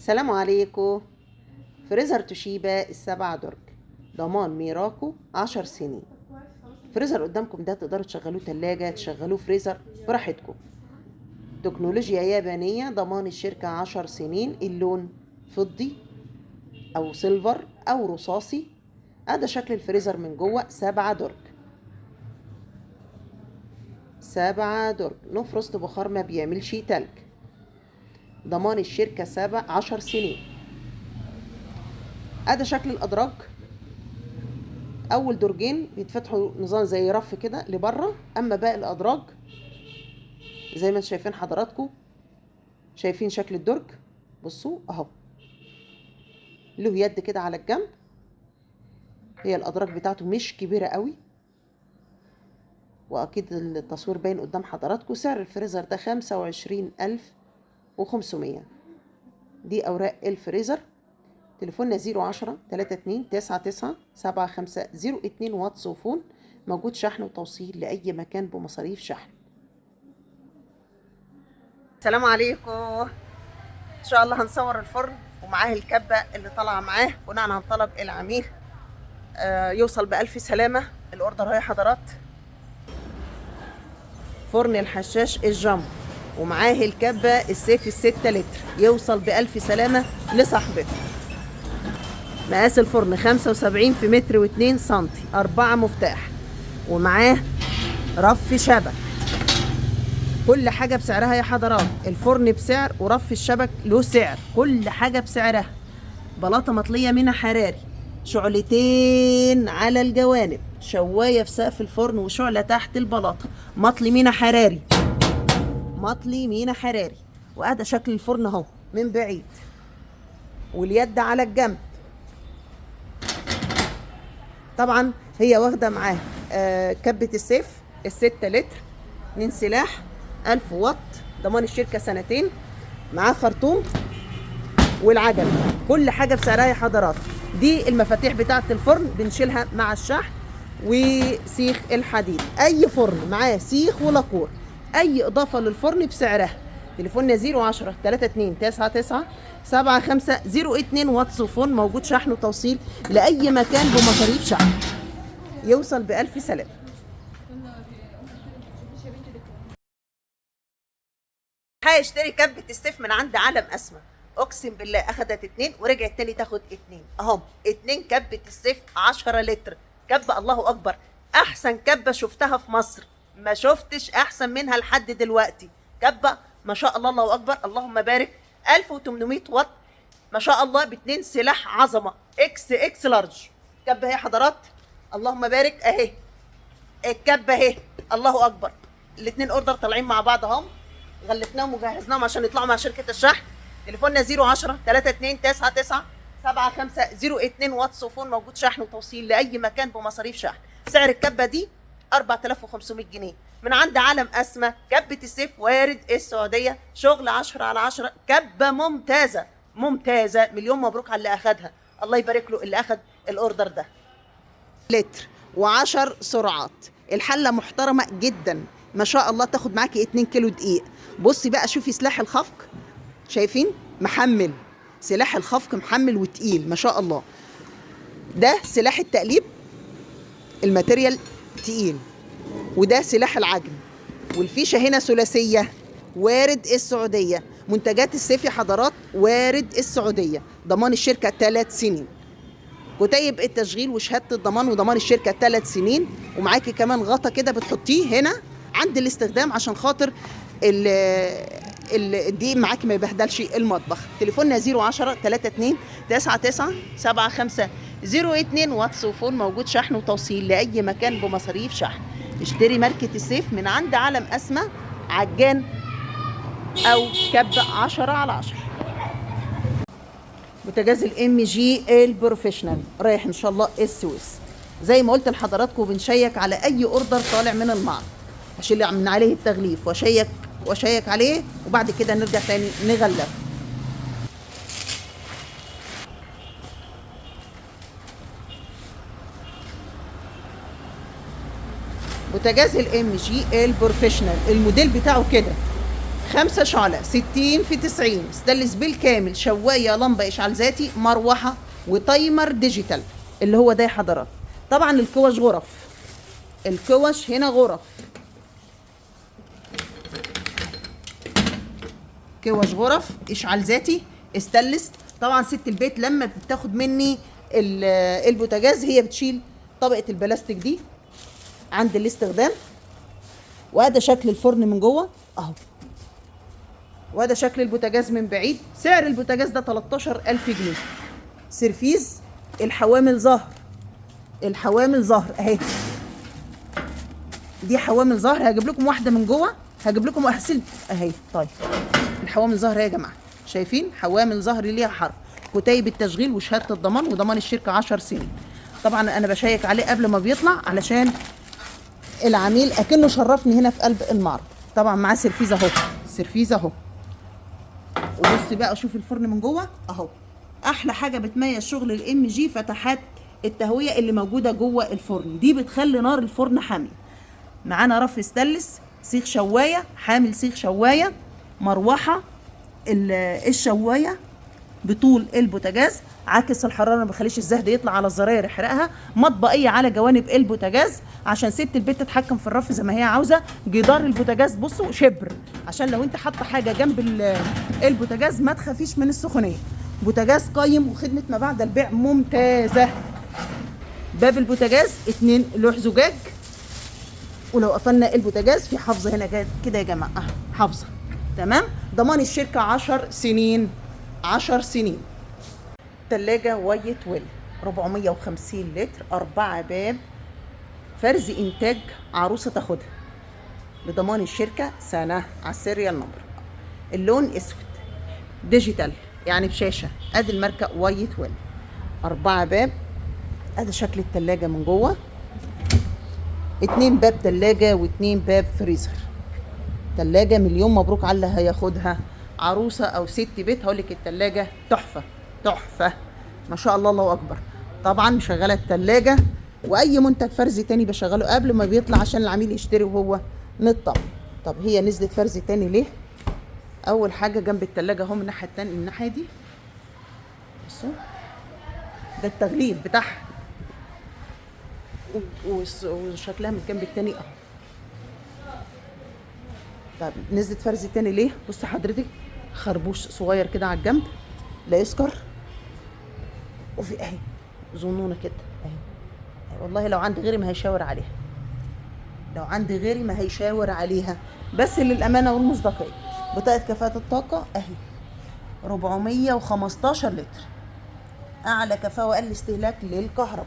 السلام عليكم. فريزر توشيبا السبع درج، ضمان ميراكو 10 سنين. فريزر قدامكم ده تقدروا تشغلوه تلاجة، تشغلوه فريزر براحتكم. تكنولوجيا يابانية، ضمان الشركة 10 سنين. اللون فضي أو silver أو رصاصي. هذا شكل الفريزر من جوه. 7 درج، 7 درج، no frost، بخار ما بيعملش تلج. ضمان الشركة 10 سنين. هذا شكل الأدراج. أول درجين بيتفتحوا نظام زي رف كده لبره، أما باقي الأدراج زي ما انتم شايفين حضراتكم، شايفين شكل الدرج، بصوا أهو، له يد كده على الجنب. هي الأدراج بتاعته مش كبيرة قوي، وأكيد التصوير باين قدام حضراتكم. سعر الفريزر ده 25500. دي أوراق الفريزر. تليفوننا 010 32 99 75 02، واتس و phone. موجود شحن وتوصيل لأي مكان بمصاريف شحن. السلام عليكم. إن شاء الله هنصور الفرن ومعاه الكبة اللي طالعة معاه بناء عن طلب العميل. يوصل بألف سلامة. ال order اهي حضرات. فرن الحشاش الجامبو ومعاه الكبة السيف 6 لتر، يوصل بألف سلامة لصاحبته. مقاس الفرن 75 في متر واتنين سنتي، 4 مفتاح، ومعاه رف شبك. كل حاجة بسعرها يا حضرات. الفرن بسعر ورف الشبك له سعر، كل حاجة بسعرها. بلاطة مطلية منها حراري، شعلتين على الجوانب، شواية في سقف الفرن وشعلة تحت البلاطة، مطلي مينا حراري، مطلي مينا حراري. وادي شكل الفرن اهو من بعيد، واليد على الجنب. طبعا هي واخده معاه كبه السيف 6 لتر، 2 سلاح، 1000 واط، ضمان الشركة سنتين، معاه خرطوم والعجل. كل حاجة بسعرها يا حضرات. دي المفاتيح بتاعه الفرن بنشيلها مع الشحن، وسيخ الحديد. اي فرن معاه سيخ ولاكور. اي اضافه للفرن بسعرها. تليفوننا 010 32 99 75 02، واتس و phone. موجود شحن وتوصيل لاي مكان بمصاريف شحن. يوصل بألف سلامة. هيشتري كبة السيف من عند عالم أسمى. أقسم بالله أخدت 2 ورجعت تاني تاخد 2. أهم 2 كبة السيف 10 لتر. كبة الله أكبر، أحسن كبة شفتها في مصر، ما شفتش أحسن منها لحد دلوقتي. كبة ما شاء الله، الله أكبر، اللهم بارك. 1800 واط ما شاء الله، ب2 سلاح عظمة، اكس اكس لارج. كبة اهي حضرات، اللهم بارك، اهي الكبة اهي، الله أكبر. الاتنين order طالعين مع بعض اهم، غلفناهم وجهزناهم عشان يطلعوا مع شركة الشحن. تليفوننا 010 32 99 75 02، واتس و phone. موجود شحن وتوصيل لأي مكان بمصاريف شحن. سعر الكبة دي 4500 جنيه من عند عالم أسمى. كبة السيف وارد السعودية، شغل 10 على 10، كبة ممتازة ممتازة. مليون مبروك على اللي أخدها، الله يبارك له اللي أخد ال order ده. لتر و10 سرعات. الحلة محترمة جدا ما شاء الله، تاخد معاكي 2 كيلو دقيق. بصي بقى، شوفي سلاح الخفق، شايفين محمل سلاح الخفق، محمل وتقيل ما شاء الله. ده سلاح التقليب، ال material تقيل. وده سلاح العجن. والفيشة هنا ثلاثية، وارد السعودية. منتجات السيف يا حضرات وارد السعودية، ضمان الشركة 3 سنين. كتيب التشغيل وشهادة الضمان وضمان الشركة 3 سنين. ومعاكي كمان غطا كده بتحطيه هنا عند الاستخدام عشان خاطر الدقيق معاكي ما يبهدلش المطبخ. تليفوننا 010 32 99 75 02، واتس و phone. موجود شحن وتوصيل لأي مكان بمصاريف شحن. اشتري ماركة السيف من عند عالم أسمى، عجان أو كبة 10 على 10. بوتاجاز ال MG ال professional رايح ان شاء الله السويس. زي ما قلت لحضراتكم بنشيك على اي order طالع من المعرض، هشيل من عليه التغليف واشيك عليه، وبعد كده نرجع تاني نغلف. بوتاجاز ال MG ال professional الموديل بتاعه كده 5 شعلة 60 في 90، ستانلس بالكامل، شواية، لمبة إشعال ذاتي، مروحة، و timer digital اللي هو ده يا حضرات. طبعا الكوش غرف، الكوش هنا غرف، كوش غرف، اشعال ذاتي، استانلس. طبعا ست البيت لما بتاخد مني البوتاجاز هي بتشيل طبقة البلاستيك دي عند الاستخدام. وادي شكل الفرن من جوه اهو، وادي شكل البوتاجاز من بعيد. سعر البوتاجاز ده 13000 جنيه. سيرفيز الحوامل زهر، الحوامل زهر اهي، دي حوامل زهر. هجيب لكم واحدة من جوه، هجيب لكم احسن اهي. طيب الحوامل زهر اهي يا جماعة، شايفين حوامل زهر ليها حرف، كتيب التشغيل وشهادة الضمان وضمان الشركة 10 سنين. طبعا انا بشيك عليه قبل ما بيطلع علشان العميل اكنه شرفني هنا في قلب المعرض. طبعا معاه سيرفيز اهو، سيرفيز اهو. وبص بقى شوف الفرن من جوه اهو. احلى حاجة بتميز شغل الام جي فتحات التهويه اللي موجودة جوه الفرن دي، بتخلي نار الفرن حامية. معانا رف ستانلس، سيخ شوايه، حامل سيخ شوايه، مروحة الشوايه بطول البوتاجاز، عاكس الحرارة ما بيخليش الزهد يطلع على الزراير يحرقها، مطبقيه على جوانب البوتاجاز عشان ست البيت تتحكم في الرف زي ما هي عاوزه. جدار البوتاجاز بصوا شبر عشان لو انت حاطه حاجة جنب البوتاجاز ما تخافيش من السخونيه. بوتاجاز قايم وخدمه ما بعد البيع ممتازة. باب البوتاجاز 2 لوح زجاج، ولو قفلنا البوتاجاز في حافظه هنا كده يا جماعة، حافظه. تمام. ضمان الشركة 10 سنين، 10 سنين. تلاجة وايت ويل 450 لتر، 4 باب، فرز انتاج عروسه تاخدها بضمان الشركة سنة على ال serial number. اللون اسود، digital يعني بشاشة. ادي الماركة وايت ويل، 4 باب. ادي شكل التلاجة من جوه، 2 باب تلاجة و2 باب فريزر. تلاجة مليون مبروك على اللي هياخدها، عروسة او ست بيت. هقولك التلاجة تحفة تحفة ما شاء الله، الله اكبر. طبعا مشغلة التلاجة، واي منتج فرز تاني بشغله قبل ما بيطلع عشان العميل يشتري وهو مطمن. طب هي نزلت فرز تاني ليه؟ اول حاجة جنب التلاجة اهو من الناحية التانية، الناحية دي بصوا ده التغليف بتاعها وشكلها من الجنب التاني اهو. طب نزلت فرز تاني ليه؟ بص حضرتك خربوش صغير كده على الجنب لا يسكر، وفي اهي زنونه كده اهي. والله لو عند غيري ما هيشاور عليها، لو عند غيري ما هيشاور عليها، بس للامانة والمصداقيه. بطاقة كفاءة الطاقة اهي 415 لتر، اعلى كفاءة واقل استهلاك للكهرباء.